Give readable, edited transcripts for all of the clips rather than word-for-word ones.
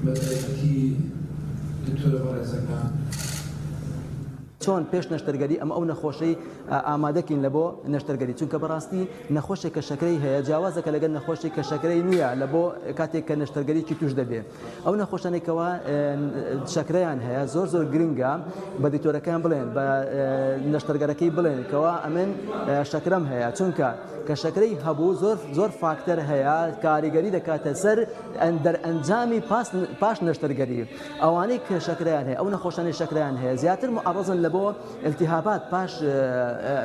بە تایبەتی دکتۆرە بەڕێزەکان. چۆن پێش نەشتەرگەری ئەمە ئەو نەخۆشەی ئامادەکەین لە بۆ نەشتەرگەری چونکە بەڕاستی نەخۆشێک کە شەکرەی هەیە جیاوازە کە لەگەل نەخۆشێک کە شەکرەی نییە لە بۆ کاتێک کە نەشتەرگەریی توش دەبێ ئەو نەخۆشانەی کەوا شەکرەیان هەیە زۆر زۆر گرنگە بە دکتۆرەکەیان بڵێن بە نەشتەرگەرەکەی بڵێن کەوا ئەمن شەکرەم هەیە چونکە کە شەکرەی هەبوو زۆر زۆر فاکتەر هەیە کاریگەری دەکاتە سەر دەرئەنجامی پاش نەشتەرگەری ئەوانەی کە شەکرەیان هەیە ئەو نەخۆشانەی شەکرەیان هەیە زیاتر معرضن لە بۆ التهابات پاش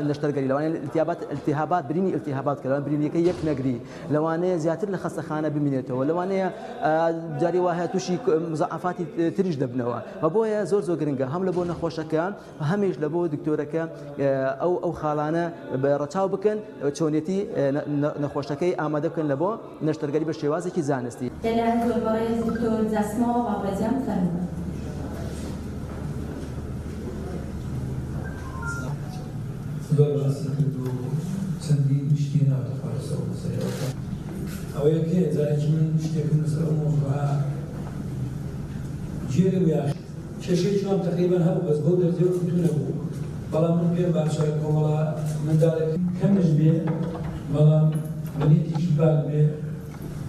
نەشتەرگەری لەوانەیە التهابات التهابات برینی التهابات کە لەوان برینەکە یەک نەگری لەوانەیە زیاتر لە خەستەخانە بمینێتەوە لەوانەیە جاری وا هەیە تووشی مزعفاتی تریش دەبنەوە و بۆیە زۆر زۆر گرنگە هەم لە بۆ نەخۆشەکە هەمیش لە بۆ دکتۆرەکە ئەو ئەو خاڵانە ڕەچاو بکەن چۆنێتی نەخۆشەکەی ئامادە بکەن لە بۆ نەشتەرگەری بە شێوازێکی زانستی. لەلایەن زۆر بەڕێز دکتۆر جاسمەوە با بەڕێزیان بفەرموون. زۆر باسی کرد و چەندین شتی هێناوەتە خوار لەسەر ئەو مەسەلەیە. ئەوەیە کێ جارێکی من شتێکم لەسەر ئەو مەوزوعە گوێ لێ بوو یا کێشەیەکی وام تەقریبەن هەبوو بەس بەو دەرجەی وەکو تو نەبوو بەڵام من پێم باشە کۆمەڵە منداڵێک کەمش بێ بەڵام بە نیەتێکی پاک بێ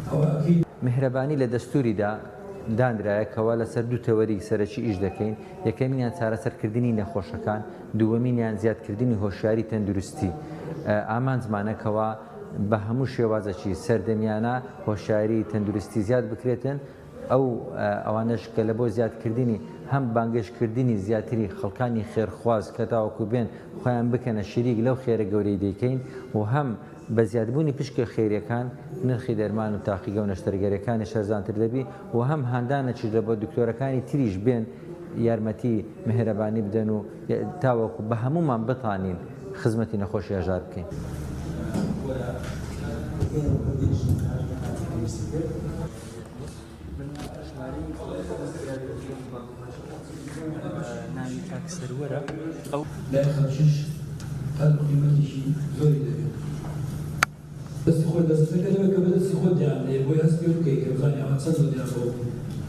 ئەوە ئەکەی. میهرەبانی لە دەستوریدا دانرایە کەوا لەسەر دوو تەوەری سەرەکی ئیش دەکەین، یەکەمینیان چارەسەرکردنی نەخۆشەکان، دووەمینیان زیادکردنی هۆشیاری تەندروستی. ئامانجمانە کەوا بە هەموو شێوازەکی سەردەمیانە هۆشیاری تەندروستی زیاد بکرێتن، ئەو ئەوانەش کە لە بۆ زیادکردنی هەم بانگێشتکردنی زیاتری خەڵکانی خێرخواز کە تاوەکو بێن خۆیان بکەنە شریک لەو خێرە گەورەی دەیکەین و هەم بە زیادبوونی پشکە خێریەکان نرخی دەرمان و تاقیگە و نەشتەرگەریەکانیش هەرزانتر دەبی و هەم هاندانەکیش لە بۆ دکتۆرەکانی تریش بێن یارمەتی میهرەبانی بدەن و تاوەکو بە هەموومان بتانین خزمەتی نەخۆشی هەژار بکەین. لای خەڵکیش قەدر و قیمەتێکی زۆری دەبێت. دەستی خۆت دەستەکە دەبێت کە بە دەستی خۆت دەیان بدەیت بۆی هەست پێ بکەیت کە بزانی ئەوان چەند دڵیان بەو.